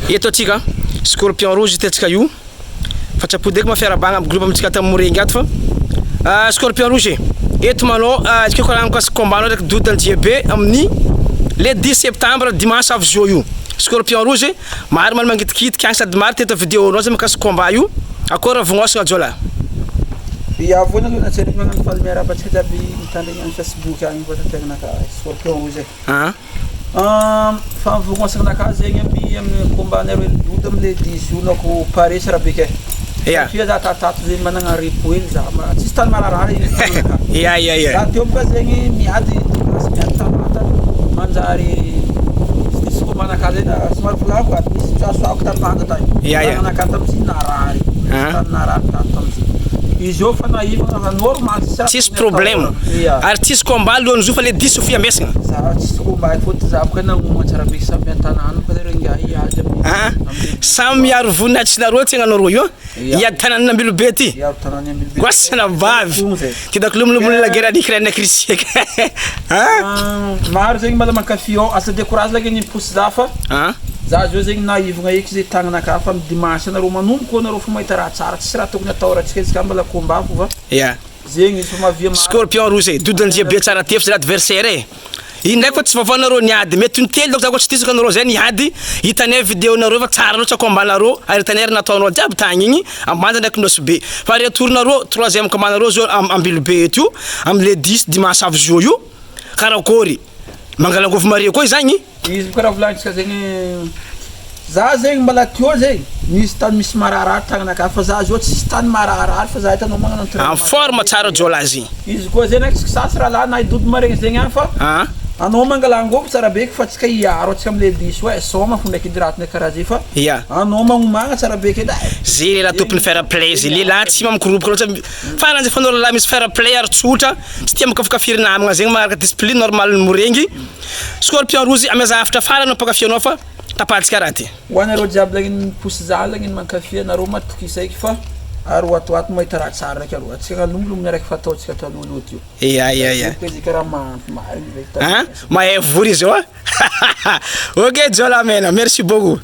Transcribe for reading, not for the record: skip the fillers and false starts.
Eto atsika Scorpion rouge hitantsika io fa tsy ampody eky ma fiarahabagna am groupe amintsika ato am morengy ato fa Scorpion rouge e eto manao izy koa karaha mikasika combat nao ndraiky Doda Anjiabe amin'ny le dix septembre dimanche avy zao io Scorpion rouge maro mahay mangitikitika agny sady maro teto video nao zay mikasika combat io akôry raha vognosagna jiolahy. Ya voalohany aloha tsy magnano faly miarahaba antsika jiaby mitandregny any facebook agny voatategnanaka Scorpion rouge e. Fa ny voakonseil-nakahy zegny amin'ny amin'ny combat nareo ry Doda amle 10 io nako pare tsara be kay. Ya. Satria za tatato zegny managna repos hely za ma tsisy tany mararary iny tagnanakahy. Ya ya ya. Za teo boka zegny miady dimanche miady talata manjary misy combat-nakahy zay da somary volagniko aby misy soasoako tampahana tany. Ya ya. Tagnanakahy tamizigny narary. Ah. Tany narary tato tamizigny. Izy io fa naivagna fa normal tsisy raha Tsisy tokony atao. problème. Ya. Ary tsisy combat alohan'izy io fa le 10 io fiambesagna. Za tsisy combat fôtony za boka nagnomagna tsara be samy an-tanàna boka zareo ingahy hiady amin'ny Aa amin'ny samy miaro voninahitry nareo ty agnanareo io Ia. hiady tanàna Ambilobe ty. hiaro tanàna Ambilobe. Goasana vavy. Fogna zay. Ty dako lomolomony la guerre en Ukraine ak Russie a. Maro zegny mbala mankafy ao asa décourage lagny ny miposy za fa A. za zao zegny naivagna eky zay tagnanakahy fa amin'ny dimanche anareo manomboka anareo fo mahita raha tsara tsisy raha tokony atahorantsika izy ka mbala combat fo fa Ia. Zegny izy fa mavia maro. Scorpion rouge e, dodon'Andria be tsara tefy zay adversaire e. Iny ndraiky fa tsy vaovao nareo niady, mety ho intelo za koa tsy diso ka nareo zay niady, hitanay video nareo fa tsara loatra combat nareo ary hitanay raha nataonao jiaby tagny igny, Ambanja ndraiky Nosy be. Fa retour nareo, troisième combat nareo zao am Ambilobe eto io, am le dix dimanche avy zao io, karakôry? Mangala angôfo mare koa izagny? Izy karaha volagnitsika zegny za zegny mbala teo zegny nisy tany misy mararirary tagnanakahy fa za zao tsisy tany mararirary fa za hitanao magnano En entrainement forme tsara jiolahy zegny. Izy koa zegny tsy sasy rahalahy na hidody maregny zegny agny fa An. anao mangala angôfo tsara beky fa tsika hiaro antsika amle diso e sôma fo ndraiky hidraty ndraiky karaha zay fa Ia. anao magnomagna tsara beky edy e. Ze lehilahy tompony fair play ze lehilahy tsy mamikoroboka loatra farany zay fanao lehilahy misy fair play ary tsotra tsy tia mikafikafy namagna zegny magnaraka discipline normal ny morengy. Scorpion rouge amezà hafatra farany mpankafy anao fa tapahantsika raha ty. Ho anareo jiaby lagniny miposy za lagniny mankafy anareo matokisa eky fa ary ho ato ho ato mahita raha tsara raiky aloha atsika lombolomony araiky fataontsika talohaloha teo. Ia ia ia. Izy karaha mahampy marigny ve. An! Mahay vory izy io an! Ok Jiolahy mena, merci beaucoup.